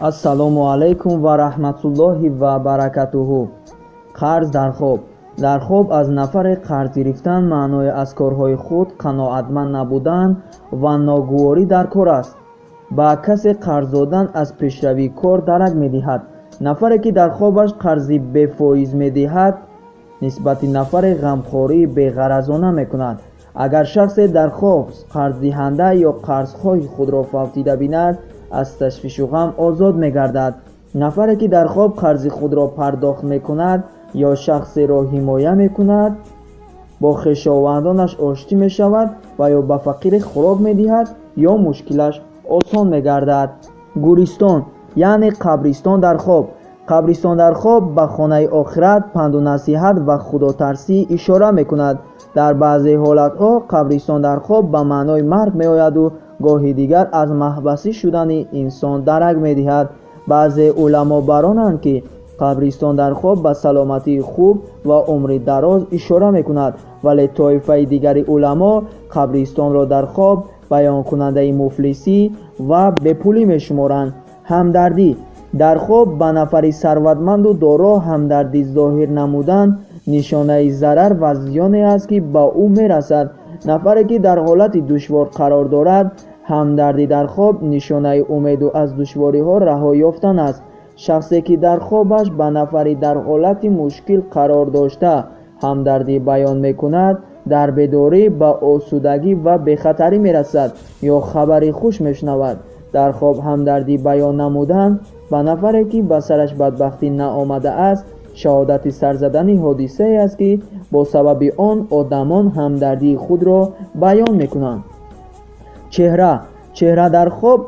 Ассалому алайкум ва раҳматуллоҳи ва баракатуҳу. Қарз дар хоб. Дар хоб аз нафаре қарз гирифтан маънои аз корҳои худ қаноатманд набудан ва ногуворӣ дар кор аст. Ба касе қарз додан аз пешравии кор дарак медиҳад. Нафаре ки дар хобаш қарзи бефоиз медиҳад, нисбати нафаре ғамхории беғаразона мекунад. Агар шахсе дар хоб қарздиҳанда ё қарзхоҳи худро фавтида бинад, аз ташвишу ғам озод мегардад. Нафаре ки дар хоб қарзи худро пардохт мекунад ё шахсеро ҳимоя мекунад, бо хешовандонаш оштӣ мешавад ва ё ба фақире хӯрок медиҳад ё мушкилаш осон мегардад. Гӯристон, яъне қабристон дар хоб. Қабристон дар хоб ба хонаи охират, панду насиҳат ва худотарсӣ ишора мекунад. Дар баъзе ҳолатҳо қабристон дар хоб ба маънои марг меояду гоҳи дигар аз маҳбасӣ шудани инсон дарак медиҳад. Баъзе уламо баронанд, ки қабристон дар хоб ба саломатии хуб ва умри дароз ишора мекунад, вале тоифаи дигари уламо қабристонро дар хоб баёнкунандаи муфлисӣ ва бепулӣ мешуморанд. Ҳамдардӣ дар хоб ба нафари сарватманду доро ҳамдардӣ зоҳир намудан нишонаи зарар ва зиёне аст, ки ба ӯ мерасад. Нафаре ки дар ҳолати душвор қарор дорад, ҳамдардӣ дар хоб нишонаи умеду аз душвориҳо раҳо ёфтан аст. Шахсе ки дар хобаш ба нафари дар ҳолати мушкил қарор дошта ҳамдардӣ баён мекунад, дар бедорӣ ба осудагӣ ва бехатарӣ мерасад ё хабари хуш мешунавад. Дар хоб ҳамдардӣ баён намудан ба нафаре ки ба сараш бадбахтӣ наомадааст, шаҳодати сарзадани ҳодисае аст, ки бо сабаби он одамон ҳамдардии худро баён мекунанд. Чеҳра. Чеҳра дар хоб,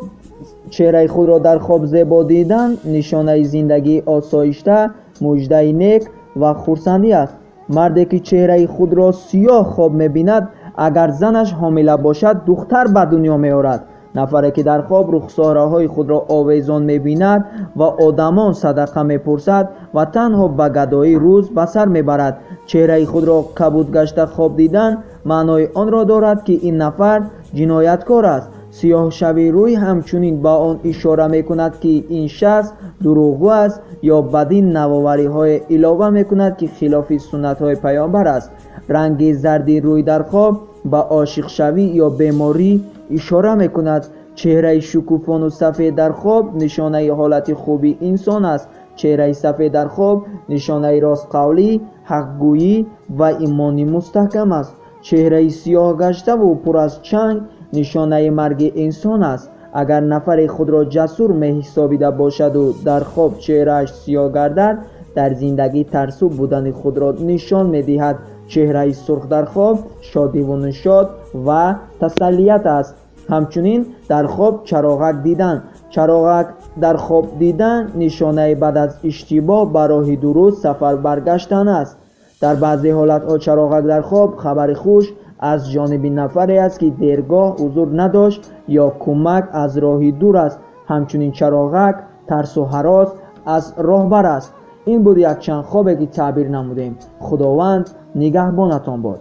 чеҳраи худро дар хоб зебо дидан нишонаи зиндагии осоишта, муждаи нек ва хурсандӣ аст. Марде ки чеҳраи худро сиёҳ хоб мебинад, агар занаш ҳомила бошад, духтар ба дунё меорад. Нафаре ки дар хоб рухсораҳои худро овезон мебинад ва одамон садақа мепурсад ва танҳо ба гадоӣ рӯз ба сар мебарад. Чеҳраи худро кабуд гашта хоб дидан маънои онро дорад, ки ин нафар ҷинояткор аст. Сиёҳшавии рӯй ҳамчунин ба он ишора мекунад, ки ин шахс дурӯғгӯ аст ё бадин навовариҳое илова мекунад, ки хилофи суннатҳои паёмбар аст. Ранги зарди рӯй дар хоб ба ошиқшавӣ ё беморӣ ишора мекунад. Чеҳраи шукуфону сафед дар хоб нишонаи ҳолати хуби инсон аст. Чеҳраи сафед дар хоб нишонаи ростқавлӣ, ҳақгӯӣ ва имони мустаҳкам аст. Чеҳраи сиёҳ гаштаву пур аз чанг нишонаи марги инсон аст. Агар нафаре худро ҷасур меҳисобида бошаду дар хоб чеҳрааш сиёҳ гардад, дар зиндагӣ тарсу будани худро нишон медиҳад. Чеҳраи сурх дар хоб шодиву нишод ва тасаллият аст. Ҳамчунин дар хоб чароғак дидан. Чароғак дар хоб дидан нишонаи баъд аз иштибоҳ ба роҳи дуруст сафар баргаштан аст. Дар баъзе ҳолатҳо чароғак дар хоб хабари хуш аз ҷониби нафаре аст, ки дергоҳ ҳузур надошт ё кӯмак аз роҳи дур аст. Ҳамчунин чароғак тарсу ҳарос аз роҳбар аст. Ин буд якчанд хобе, ки таъбир намудем. Худованд нигаҳбонатон бод.